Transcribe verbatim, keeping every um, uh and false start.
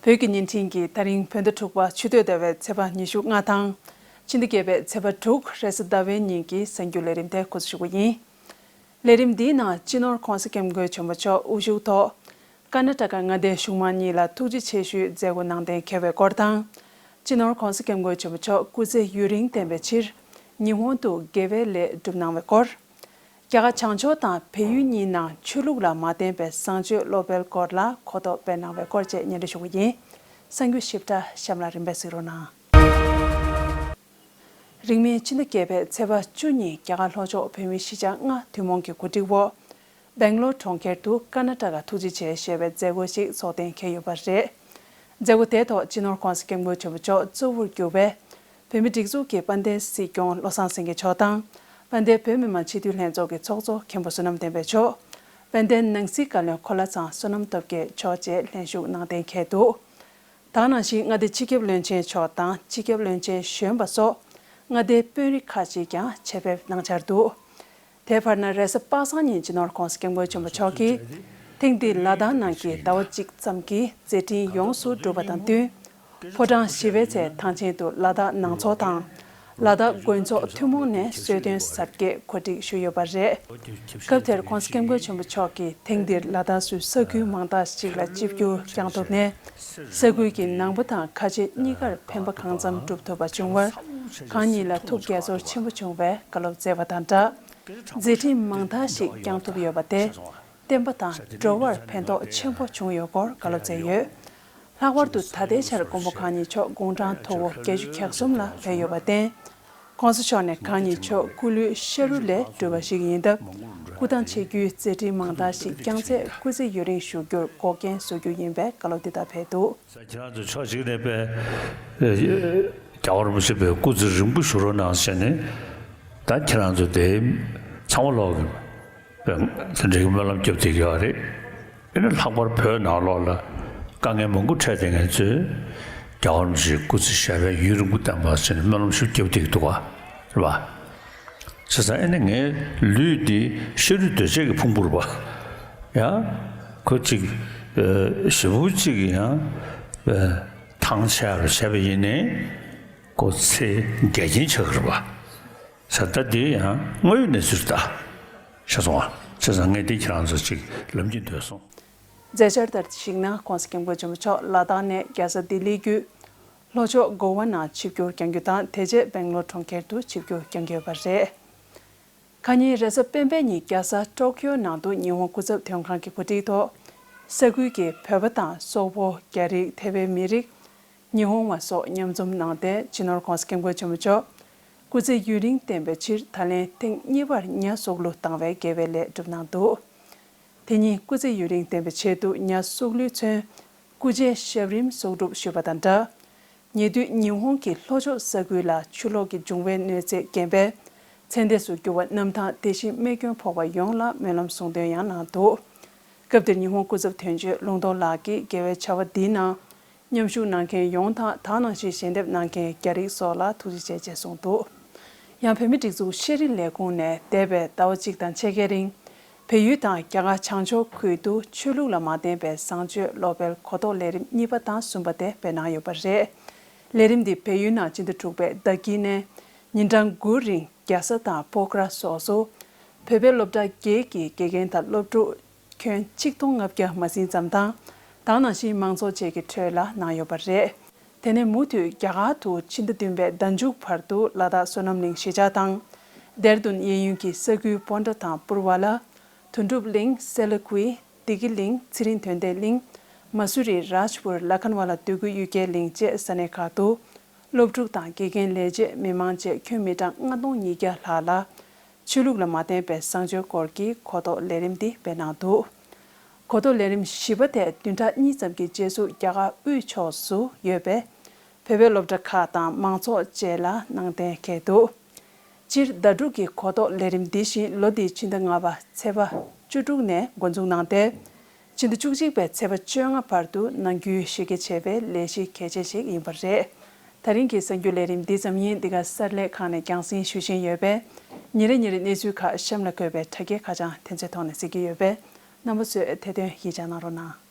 བོད་ཀྱི་བརྙན་འཕྲིན་གྱིས་ད་རིང་བོད་ཟླ་དྲུག་པ་ཆུ་སྟོད་ཟླ་བའི་ཚེས་པ་ཉི་ཤུ་ལྔ་དང་། ཕྱི་ཟླ་བརྒྱད་པའི་ཚེས་པ་དྲུག་རེས་གཟའ་ཟླ་བའི་ཉིན་གྱི་གསར་འགྱུར་ལས་རིམ་དེ་འགོ་འཛུགས་ཞུ་གི་ཡིན། ལས་རིམ་འདིའི་ནང་སྤྱི་ནོར་༧གོང་ས་༧སྐྱབས་མགོན་ཆེན་པོ་མཆོག་དབུ་བཞུགས་ཐོག་ཀར་ན་ཊ་ཀ་མངའ་སྡེའི་གཞུང་མང་གཉིས་ལ་ཐུགས་རྗེ་ཆེ་ཞུའི་མཛད་སྒོ་གནང་གཏན་འཁེལ་བའི་སྐོར་དང་། སྤྱི་ནོར་༧གོང་ས་༧སྐྱབས་མགོན་ཆེན་པོ་མཆོག་སྐུ་ཚེ་ཡུན་རིང་བརྟན་པའི་ཕྱིར། ཉི་ཧོང་དུ་དགེ་བའི་ལས་བསྒྲུབས་གནང་བའི་སྐོར། རྒྱ་གར་བྱང་ཕྱོགས་དང་བལ་ཡུལ་གཉིས་ནང་ཆོས་ལུགས་ལ་མ་བརྟེན་པའི་བཟང་སྤྱོད་སློབ་སྤེལ་སྐོར་ལ་གོ་རྟོགས་སྤེལ་གནང་བའི་སྐོར་བཅས་སྙན་སྒྲོན་ཞུ་གི་ཡིན། གསར་འགྱུར་ཞིབ་ཕྲ་གཤམ་ལ་རིམ་པས་གཟིགས་རོགས་གནང་། རིང་མིན་ཕྱི་ཟླ་བརྒྱད་པའི་ཚེས་པ་བཅུ་ཉིན་རྒྱ་གར་ལྷོ་ཕྱོགས་བོད་མིའི་གཞིས་ཆགས་ལྔ་ཐུན་མོང་གི་གོ་སྒྲིག་འོག་སྦེང་ལོར་གྲོང་ཁྱེར་དུ་ཀར་ན་ཊ་ཀ་ཐུགས་རྗེ་ཆེ་ཞེས་པའི་མཛད་སྒོ་ཞིག་འཚོགས་གཏན་འཁེལ་ཡོད་པ་རེད། མཛད་སྒོ་དེའི་ཐོག་སྤྱི་ནོར་༧གོང་ས་༧སྐྱབས་མགོན་ཆེན་པོ་མཆོག་གཙོ་བོར་གྱུར་པའི་བོད་མིའི་སྒྲིག་འཛུགས་ཀྱི་དཔལ་ལྡན་སྲིད་སྐྱོང་བློ་བཟང་སེང་གེ་མཆོག་དང་། དཔལ་ལྡན་བོད་མི་མང་སྤྱི་འཐུས་ལྷན་ཚོགས་ཀྱི་ཚོགས་གཙོ་མཁན་པོ་བསོད་ནམས་བསྟན་འཕེལ་མཆོག་དཔལ་ལྡན་ནང་སྲིད་བཀའ་བློན་གོ་ལ་ཚང་བསོད་ནམས་སྟོབས་རྒྱལ་མཆོག་བཅས་ལྷན་ཞུགས་གནང་གཏན་འཁེལ་འདུག་ད་ག་ནང་བཞིན་མངའ་སྡེ་སྤྱི་ཁྱབ་བློན་ཆེན་མཆོག་དང་སྤྱི་ཁྱབ་བློན་ཆེན་གཞོན་པ་སོགས་མངའ་སྡེའི་དཔོན་རིགས་ཁག་ཅིག་ཀྱང་ཆེད་ཕེབས་གནང་འཆར་འདུག་དེ་བར་ན་རེས་གཟའ་པ་སངས་ཉིན་སྤྱི་ནོར་༧གོང་ས་༧སྐྱབས་མགོན་ཆེན་པོ་མཆོག་གིས་ཐེངས་འདིའི་ལ་དྭགས་ནང་གི་ཟླ་བ་གཅིག་ཙམ་གྱི་མཛད་འཕྲིན་ཡོངས་སུ་གྲུབ་པ་དང་བསྟུན། ཕོ་བྲང་བཞི་པའི་ཚལ་ཐང་ཆེན་དུ་ལ་དྭགས་ནང་ཚོགས་དང་། ལ་དྭགས་དགོན་ཚོགས་ཐུན་མོང་ནས་གསོལ་སྟོན་གཟབ་རྒྱས་གོ་སྒྲིག་ཞུས་ཡོད་པ་རེད། སྐབས་དེར་༧གོང་ས་༧སྐྱབས་མགོན་ཆེན་པོ་མཆོག་གིས་ཐེངས་འདིར་ལ་དྭགས་སུ་ས་ཁུལ་མང་དག་ཅིག་ལ་ཆིབས་བསྒྱུར་བསྐྱངས་ཐུབ་ནས། ས་ཁུལ་གྱི་ནང་པ་དང་ཁ་ཆེ་གཉིས་ཀར་ཕན་པ་གང་འཚམ་སྒྲུབ་ཐུབ་པ་བྱུང་བར། གང་ཉིད་ལ་ཐུགས་དགྱེས་ཚོར་ཆེན་པོ་བྱུང་བའི་བཀའ་སློབ་སྩལ་བ་དང་སྦྲགས། མཛད་འཕྲིན་མང་དག་ཞིག་བསྐྱངས་ཐུབ་ཡོད་པ་དེ། བསྟན་པ་དང་འགྲོ་བར་ཕན་ཐོགས་ཆེན་པོ་བྱུང་ཡོད་སྐོར་བཀའ་སློབ་སྩལ་ཡོད། ལྷག་པར་དུ་ད་ལྟའི་ཆར་མགོན་པོ་གང་ཉིད་མཆོག་དགུང་གྲངས་མཐོ་བོ་བརྒྱད་ཅུ་གྱ་གསུམ་ལ་སླེབས་ཡོད་པར་བརྟེན། ༸གོང་ས་མཆོག་ནས་གང་ཉིད་མཆོག་སྐུ་ལུས་ཤ་རུས་ལས་གྲུབ་པ་ཞིག་ཡིན་སྟབས། སྐུ་ཐང་ཆེ་རྒྱུའི་མཛད་འཕྲིན་མང་དག་ཞིག་བསྐྱངས་ཚེ་སྐུ་ཚེ་ཡུན་རིང་བཞུགས་རྒྱུར་འགོག་རྐྱེན་བཟོ་རྒྱུ་ཡིན་པའི་བཀའ་སློབ་འདི་ལྟར་ཕེབས་འདུག་ཁྱེད་རང་ཚོ་ཕྱོགས་གཅིག་ནས་པས་རྒྱལ་བ་རིན་པོ་ཆེ་པའི་སྐུ་ཚེ་རིང་པོ་བཞུགས་རོགས་གནང་ཟེར་ནས། ད་ཁྱེད་རང་ཚོ་དེ་ཚང་མ་ལོག་གི་དེ་འདྲའི་སྨོན་ལམ་རྒྱབ་བསྡད་ཀྱི་ཡོད་རེད། ཨེ་ནི་ལྷག་པར་བོད་ནང་ལོགས་ལ་དཀའ་ངལ་མང་པོ་འཕྲད་བསྡད་མཁན་ཚོས་རྒྱལ་བ་རིན་པོ་ཆེའི་སྐུ་ཚེ་ཞབས་པད་ཡུན་རིང་པོ་བརྟན་པ་ཟེར་ནས་སྨོན་ལམ་ཞིག་རྒྱབ་བསྡད་ཀྱི་འདུག་ག་རེད་པ། བྱས་ཙང་ཨེ་ནི་ངའི་ལུས་འདི་ཤ་རུས་གདོས་བཅས་ཀྱི་ཕུང་པོ་རེད་པ། ཡང་ཁོ་གཅིག་ཞེ་པོ་གཅིག་ཡང་ཐང་ཆད་རུ་བྱས་པ་ཡིན་ནའི་ཁོ་ཚེ་རྒྱ་ཆེན་ཆགས་ཀྱི་རེད་པ། ས་ད་འདི་ཡང་དངོས་ཡོད་གནས་ཚུལ་ད་ཤ་སོང་བ། བྱས་ཙང་ངས་འདི་ཁྱེད་རང་ཚོ་གཅིག་ལབ་ཀྱི་འདོད་སོང་། མཛད་འཆར་ལྟར་གཞིགས་ན་༸གོང་ས་༸སྐྱབས་མགོན་ཆེན་པོ་མཆོག་ལ་དྭགས་ནས་རྒྱལ་ས་ལྡི་ལིར་བརྒྱུད། ལྷོ་ཕྱོགས་གོ་ཝ་ནང་ཆིབས་བསྒྱུར་བསྐྱང་རྒྱུ་དང་དེ་རྗེས་སྦེང་ལོར་གྲོང་ཁྱེར་དུ་ཆིབས་བསྒྱུར་བསྐྱང་གི་ཡོད་པ་རེད། ཁ་ཉིན་རེས་གཟའ་སྤེན་པའི་ཉིན་རྒྱལ་ས་ཀྲོ་ཀིའོ་ནང་དུ་ཉི་ཧོང་སྐུ་ཚབ་དོན་ཁང་གི་གོ་སྒྲིག་ཐོག་ས་ཁུལ་གྱི་བོད་པ་དང་སོག་པོ། རྒྱ་རིགས། ཐེ་ཝན་མི་རིགས། ཉི་ཧོང་བ་སོགས་མཉམ་འཛོམས་གནང་སྟེ་སྤྱི་ནོར་༸གོང་ས་༸སྐྱབས་མགོན་ཆེན་པོ་མཆོག་སྐུ་ཚེ་ཡུན་རིང་བརྟན་པའི་ཕྱིར་ད་ལན་ཐེངས་གཉིས་པར་ཉ་སྲོག་བླུ་བཏང་བའི་དགེ་བའི་ལས་བསྒྲུབས་གནང་འདུག་དེ་ཉིན་སྐུ་ཚེ་ཡུན་རིང་བརྟན་པའི་ཆེད་དུ་ཉ་སྲོག་བླུའི་ཚུན་སྐུ་ཕྱྭའི་ཞབས་རིམ་གསོག་སྒྲུབ་ཞུས་པ་དང་སྦྲགས། ཉེ་དུས་ཉི་ཧོང་གི་ལྷོ་ཕྱོགས་ས་ཁུལ་ལ་ཆུ་ལོག་གི་འབྱུང་བའི་གནོད་འཚེ་རྐྱེན་པས་ཚེ་འདས་སུ་གྱུར་བ་རྣམས་དང་དེ་བཞིན་རྨས་སྐྱོན་ཕོག་པ་ཡོངས་ལ་སྨོན་ལམ་གསུང་འདོན་ཡང་གནང་འདུག་སྐབས་དེར་ཉི་ཧོང་སྐུ་ཚབ་དོན་གཅོད་ལུང་རྟོགས་ལགས་ཀྱིས་དགེ་བའི་བྱ་བ་འདིའི་ནང་མཉམ་ཞུགས་གནང་མཁན་ཡོངས་དང་ད་ག་ནང་བཞིན་ཞལ་འདེབས་གནང་མཁན་རྒྱ་རིགས་སོགས་ལ་ཐུགས་རྗེ་ཆེ་ཅེས་གསུངས་འདུག་ཡང་བོད་མིའི་སྒྲིག་འཛུགས་ཤེས་རིག་ལས་ཁུངས་ནས་འདས་པའི་ཟླ་བ་གཅིག་དང་ཕྱེད་ཀའི་རིང་བལ་ཡུལ་དང་རྒྱ་གར་བྱང་ཕྱོགས་ཁུལ་དུ་ཆོས་ལུགས་ལ་མ་བརྟེན་པའི་བཟང་སྤྱོད་སློབ་སྤེལ་གོ་རྟོགས་ལས་རིམ་གཉིས་པ་དང་གསུམ་པ་དེ་སྤེལ་གནང་ཡོད་པ་རེད། ལས་རིམ་འདི་བལ་ཡུལ་ནང་སྤྱི་ཟླ་དྲུག་པའི་ཟླ་དཀྱིལ་ནས་ཉིན་གྲངས་དགུའི་རིང་རྒྱལ་ས་དང་སྤོ་ཁ་ར་སོགས་སུ་བོད་པའི་སློབ་གྲྭ་བརྒྱད་ཀྱི་དགེ་རྒན་དང་སློབ་ཕྲུག་ཁྱོན་ཆིག་སྟོང་ལྔ་བརྒྱ་མ་ཟིན་ཙམ་དང་། ད་ག་ནང་བཞིན་མང་ཚོགས་བཅས་ཀྱི་ཁྲོད་ལ་གནང་ཡོད་པ་རེད། དེ་ནས་མུ་མཐུད་རྒྱ་གར་དུ་ཕྱི་ཟླ་བདུན་པའི་ཟླ་མཇུག་བར་དུ་ལ་དྭགས་བསོད་ནམས་གླིང་གཞིས་ཆགས་དང་། དེར་དུན་གཡས་གཡོན་གྱི་ས་ཁུལ་པོན་ཏྲ་དང་པུར་བ་ལ། དོན་གྲུབ་གླིང་། སེ་ལ་ཀུའི། བདེ་སྐྱིད་གླིང་། ཚེ་རིང་དོན་ལྡན་གླིང་། མ་སུ་རི། རཱཇ་པུར། ལ་ཁན་ཝ་ལ། འདོད་རྒུ་གཡུལ་རྒྱལ་གླིང་བཅས་ས་གནས་ཁག་ཏུ། སློབ་ཕྲུག་དང་དགེ་རྒན་ལས་བྱེད་མི་མང་བཅས་ཁྱོན་མི་གྲངས་ལྔ་སྟོང་ཉིས་བརྒྱ་ལྷག་ལ། ཆོས་ལུགས་ལ་མ་བརྟེན་པའི་བཟང་སྤྱོད་སྐོར་གྱི་གོ་རྟོགས་ལས་རིམ་འདི་སྤེལ་གནང་འདུག་གོ་རྟོགས་ལས་རིམ་བཞི་པ་དེ་བདུན་ཕྲག་གཉིས་ཙམ་གྱི་རྗེས་སུ་རྒྱ་གར་དབུས་ཕྱོགས་སུ་ཡོད་པའི་བོད་པའི་སློབ་གྲྭ་ཁག་དང་མང་ཚོགས་བཅས་ལ་གནང་གཏན་འཁེལ་འདུག་སྤྱིར་ཟླ་དྲུག་གི་གོ་རྟོགས་ལས་རིམ་འདི་བཞིན་ལོ་འདིའི་ཕྱི་ཟླ་ལྔ་པ་ཚེས་པ་བཅུ་དྲུག་ནས་འགོ་འཛུགས་གནང་སྟེ། ཕྱི་ཟླ་བཅུ་གཅིག་པའི་ཚེས་པ་བཅོ་ལྔ་བར་དུ་གནང་རྒྱུའི་གཞི་རྒྱ་ཆེ་བའི་ལས་གཞི་གལ་ཆེ་ཞིག་ཡིན་པ་རེད། ད་རིང་གི་གསར་འགྱུར་ལས་རིམ་འདི་ཙམ་ཡིན། འདི་ག་གསར་ལས་ཁང་ནས་རྒྱང་སྲིང་ཞུ་བཞིན་ཡོད་པས། ཉིན་རེ་ཉིན་རེ་གནས་ཚུལ་ཁག་གཤམ་ལ་འཁོད་པའི་དྲ་རྒྱའི་ཁ་བྱང་དེ་ཚོའི་ཐོག་ནས་གཟིགས་ཀྱི་ཡོད་པས། རྣམ་པ་ཚོས་དེ་དོན་ཡིད་ཆེས་གནང་རོགས་གནང་།